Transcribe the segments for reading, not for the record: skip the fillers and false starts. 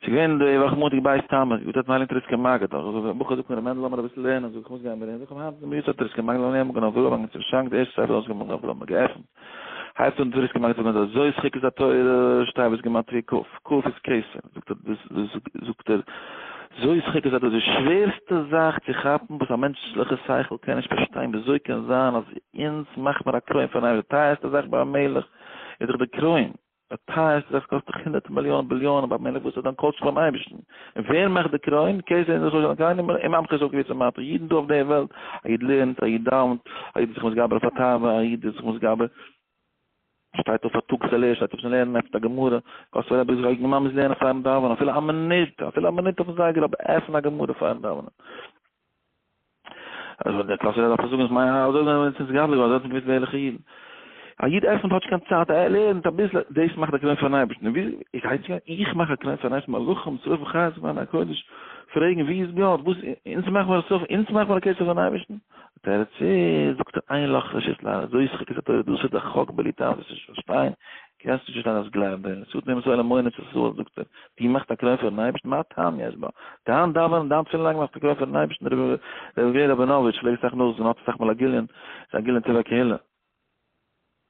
ס'איז געווען די וואך מאנטאג בית תמוז, יארצייט פון הייליגן טריסקער מגיד, דאך זאגט דער בחור זאגט מיר ר' מענדל לאמיר אביסל לערנען, זאג איך וואס גייען מיר לערנען, זאגט ער היינט איז יארצייט טריסקער מגיד, לאמיר לערנען מגן אברהם, מגן צום שאנק, די ערשטע ספר אויסגעבן מגן אברהם, מ'האט געעפנט, הייבט אן טריסקער מגיד זאגן אז זאת חוקת התורה, שתיבות גימטריא כ', כ' איז כתר, זאגט ער דאס זאגט ער זאת חוקת התורה, די שווערסטע זאך צו כאפן וואס א מענטשליכע שכל קען נישט פארשטיין, וויאזוי קען זיין אז אונז מאכט מיר א קרוין פארן אייבערשטער, די טייערסטע זאך ביי א מלך איז דאך די קרוין, די טייערסטע זאך קאסט דאך הונדערטער מיליאנען ביליאנען ביי מלך וואס איז דאן כל שכן ביים אייבערשטן, און ווער מאכט די קרוין? כתר אין זכות של קיינעם און ממך איז אויך געווען צום אידן דא אויף דער וועלט, א איד לערנט, א איד דאווענט, א איד איז זיך מתגבר אויף א תאווה, א איד איז זיך מתגבר, שטייט אויף פארטאגס ער לערנט, שטייט אויף צום לערנען, עפענט א גמרא, קאסובער רבי זאגט א יונגערמאן מוז לערנען פארן דאווענען, אפילו א מינוט, אפילו א מינוט אויפן זייגער אבער עפן א גמרא פארן דאווענען. אז דער קלאסער דארף זאגן מיין אזוי זענען אונז נתגדל געווארן אזוי האט מען געוואוסט וועלכע אידן א איד עפנט האט נישט קיין צייט ער לערנט אביסל דאס מאכט א קרוין פארן אייבערשטן ווי איך הייס איך מאך א קרוין פארן אייבערשטן מלאכים שרפים חיות פארן הקודש פרעגן ווי איז גאט וואס אונז מאכן מיר א שרף אונז מאכן מיר א כתר פארן אייבערשטן תירוץ איז זאגט ער אין לך רשות לענות זאת חוקת התורה דאס איז דער חק בלי טעם דאס נישט פארשטיין קענסט נישט פארשטיין אז גלייב דעם ס'האט נעמען ס'איז אמונה צו ס'זאל זאגט ער דו מאכסט א קרוין פארן אייבערשטן מה טעם יש בה דיין דאווענען דיין תפילין לייגן מאכסט א קרוין פארן אייבערשטן רבי רבי ראבינאוויטש פלעגט אסאך נאכזאגן האט אסאך מאל א גיליון ס'איז א גיליון טבע הקהילה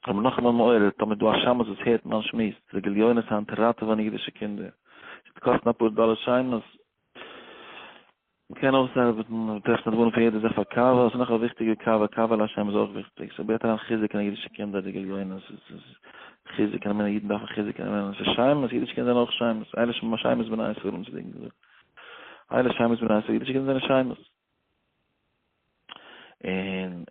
כ'בין נאכאמאל מעורר טאמער איז דא א שמש וואס הערט מיין שמועס די גליונות היינט ראטעווען אידישע קינדער ס'וועט קאסטן אפאר דאלער שיימעס מ'קען אויסארבעטן, טרעפט נדבנים פאר יעדע זאך פאר קאווע, ס'איז נאך א וויכטיגע קאווע, קאווע להשם איז אויך וויכטיג, ס'ברענגט אריין חיזוק אין אידישע קינדער די גליונות, ס'איז חיזוק אין אמונה, אידן דארפן חיזוק אין אמונה, ס'איז שיימעס, אידישע קינדער זענען אויך שיימעס, אלה שיימעס בני ישראל האבן צדיקים געזאגט, אלה שיימעס בני ישראל, אידישע קינדער זענען שיימעס. און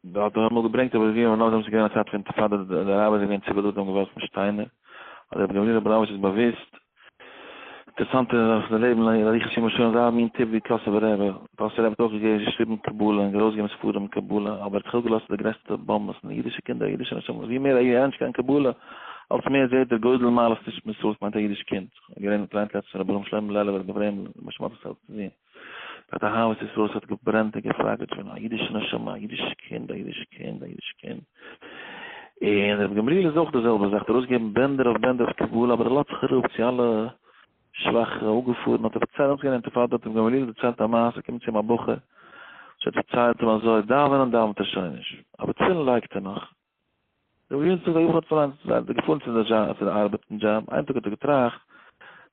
דא האט ער אמאל געברענגט אבער ווי נאכדעם ס'איז געווען א צייט פון אינטיפאדא די אראבער זענען געווען צובאלאדן און געווארפן שטיינער אז רבי גמליאל ראבינאוויטש איז באוויסט אינטערעסאנטע זאך די לעבן לאריכות ימים שוין אזא מין טיפ ווי קאסובער רבי קאסובער רבי האט אויך געגעבן געשריבן קבלה און ארויסגעגעבן ספרים קבלה אבער ער האט זיך אפגעלאזט די גרעסטע באמבעס אין אידישע קינדער אידישע נשמות ווי מער א מענטש קען קבלה אלס מער זעהט ער גודל מעלת נשמת ישראל מיינט א אידיש קינד געלערנט לעצטנס רבי אברהם שלמה לעלובער רבי אברהם משה מאטעסהויז זון. ביי די אהבת ישראל ס'האט געברענט און געפלאקערט פון א אידישע נשמה, א אידיש קינד, א אידיש קינד, א אידיש קינד. און רבי גמליאל איז אויך די זעלבע זאך, האט ארויסגעגעבן בענדער אויף בענדער אויף קבלה, אבער ער לאזט זיך אראפ צו אלע שוואכע, אפגעפארן, האט ער פארציילט, אויך געווען אינטיפאדא, האט רבי גמליאל דערציילט א מעשה, קומט צו אים א בחור, וואס האט פארציילט אים אזוי, דאווענען דאווענט ער שוין נישט, אבער תפילין לייגט ער נאך. רבי יונתן זאגט איך האב פארלאנגט צו זיין געפארן צו די צו די ארבעט אין דזשאב, איין טאג האט ער געטראכט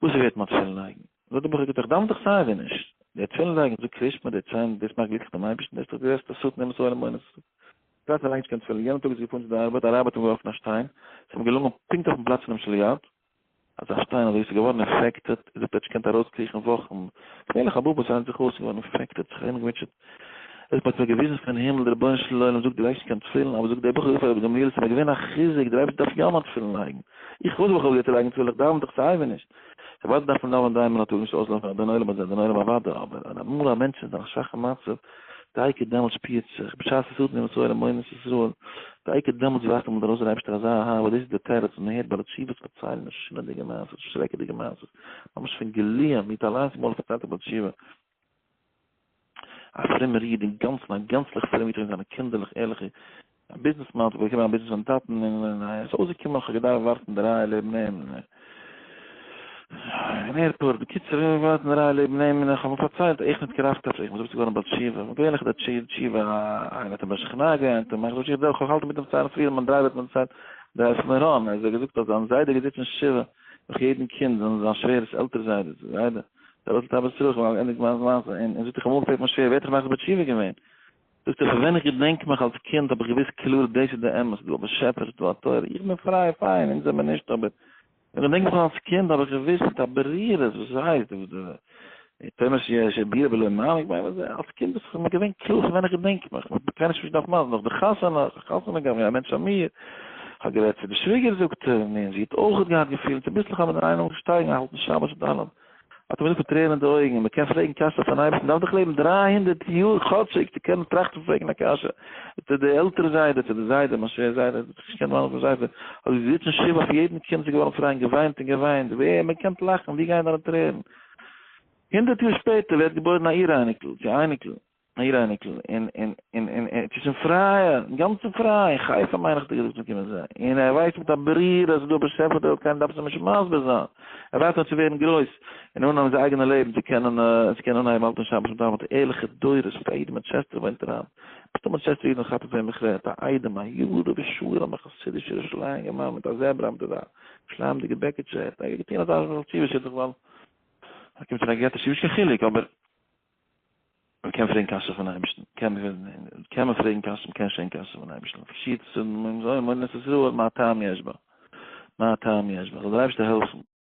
וואס איז ווערט מיין תפילין לייגן, זאגט דער בחור איך דאווען דאך סיי ווי נישט, די תפילין לייגן זאגט קרישמע די ציין דאס מאכט גליקליך דעם אייבערשטן דאס איז דאך די גרעסטע שטן אומות העולם מונע טראכט ער לייגט נישט קיין תפילין, יענעם טאג איז ער געפארן צו די ארבעט, א אראבער האט אים געווארפן א שטיין, ס'איז אים געלונגען פונקט אויפן פלאץ פונעם שליאט, אזא שטיין אזוי ס'איז געווארן infected איז האט ער נישט געקענט ארויסקריכן וואכן, געווענליך א בובו ס'רעדט זיך אויס איז געווארן infected זיך ארומגעמוטשעט, עס האט מיר געוויזן פון הימל דער רבונו של עולם זאגט דו לייגסט נישט קיין תפילין אבער זאגט דער בחור רבי גמליאל ס'איז מיר געווען א חיזוק דער אייבערשטער דארף יא מיין תפילין לייגן, איך וואס האב איך אויפגעהערט צו לייגן תפילין איך דאווען דאך סייווי נישט, אוודאי דארף מען דאווענען דריי מאל א טאג נישט אויסלאזן אדון עולם הזה אדון עולם אוודאי אבער אמאל א מענטש איז אין א שוואכע מצב דייקא דעמאלט שפירט זיך, בשעת עס האט נמאס עולם מונת ישראל, דייקא דעמאלטס ווייזט אמאל ארויס דער אייבערשטער אזא אהבה, דאס איז דער תירוץ וואס מען הערט בעלי תשובות פארציילן משונה'דיגע מעשות, שרעקעדיגע מעשות, ממש פון גילויים, מיר האט אליינס אמאל פארציילט א בעל תשובה, א פרומער איד, אינגאנצן א גענצליך פרומער איד, זיינע קינדערלעך ערליכע, א ביזנעסמאן האט באקומען א ביזנעס פון טאטן און עס איז אויסגעקומען איך האב געדארפט ווארטן די רייע לעבן אים אין עירפארט, בקיצור איך האב געווארט אין די רייע לעבן אים און איך האב אים פארציילט איך מיט קראפט אויף איך בין זעלבסט געווארן בעל תשובה, געווענליך איז די תשובה איינער האט אים משכנע געווען און איך זאג איך האלט מיט אים פארציילן פריער מיין דרייווער האט מיר דערציילט דער פון מירון ער האט געזאגט אז זיין זיידע איז געזיצן שבעה נאך יעדן קינד זיין שווער'ס עלטער זיידע זיידע דער אלטער טאבע סרוך ווייל ענדיגט מיין מעשה און זאגט איך האב אמאל געפרעגט מיין שווער ווער האט דיך מחזיר בתשובה געווען זאגט ער, פון ווען איך געדענק מיך אלס קינד האב איך געוואוסט קלאר דאס איז די אמת, ס'איז דא א באשעפער, ס'איז דא א תורה, איך בין פריי, פיין, אונז זעמיר נישט, אבער ווען איך געדענק מיך אלס קינד האב איך געוואוסט מיט א ברירות וואס הייסט, תאמר שבירה בלא מעמיק, איך מיין וואס אלס קינד איז מיר געווען קלאר פון ווען איך געדענק מיך, מ'קען נישט נישט דארף מזל, נאך די חתונה, חתונה געהאט ווי א מענטש פאר מיר, כ'האב גערעדט צו די שוויגער זאגט ער, און זי האט אויך געהאט געפילן, צוביסלעך האבן מיר אינאיינעם געשטייגן, האלטן שבת מיט אלעם. האט ער מיר געזאגט מיט טרערן אין די אויגן, מען קען פרעגן קשיות פון אייבערשטן, דארף דאך לעבן 300 יאר כאטשיג צו קענען טראכטן פרעגן א קשיא, צו די עלטערע זיידע, צו די זיידע, מיין שווער זיידע, האט זיך נישט געקענט ווארען פון זיידע, האט געזיצן שבעה אויף יעדן קינד איז געווארן פריי און געוויינט און געוויינט, ווער, מען קען לאכן, ווי גייען דיינע טרערן? הונדערט יאר שפעטער ווערט געבוירן א אור אייניקל, צו אייניקל. א איר אייניקל, און און און און ער איז שוין פריי, אינגאנצן פריי, אין חיפה מיין איך האט ער געזאגט צום קומען זיי, און ער ווייסט מיט א ברירה אז ס'איז דא א באשעפער דער וועלט קיינער דארף עס אים נישט מסביר זיין, ער ווארט נאר צו ווערן גרויס און אנהייבן זיין אייגענע לעבן צו קענען צו קענען אנהייבן האלטן שבת מיט אלע ערליכע דורות מיט א איד אין מאנטשעסטער וואוינט ער היינט, מסתמא מאנטשעסטער אידן כאפן פון וועם איך רעד, א איידעם א ירא ושלום א חסידישע ירושלים אינגערמאן מיט א זעברא מיט אזא ירושלימ'דיגע בעקיטשע, ער האט געטון אזא חסידישע זיך ווייל ער קומט פון א געטא שטוב, נישט קיין חילוק אבער. מען קען פרעגן קשיא פון אייבערשטן, קען קען מען פרעגן קשיא, מען קען שוין קשיא פון אייבערשטן, פשיטא, מה טעם יש בה, מה טעם יש בה, זאל דער אייבערשטער העלפן.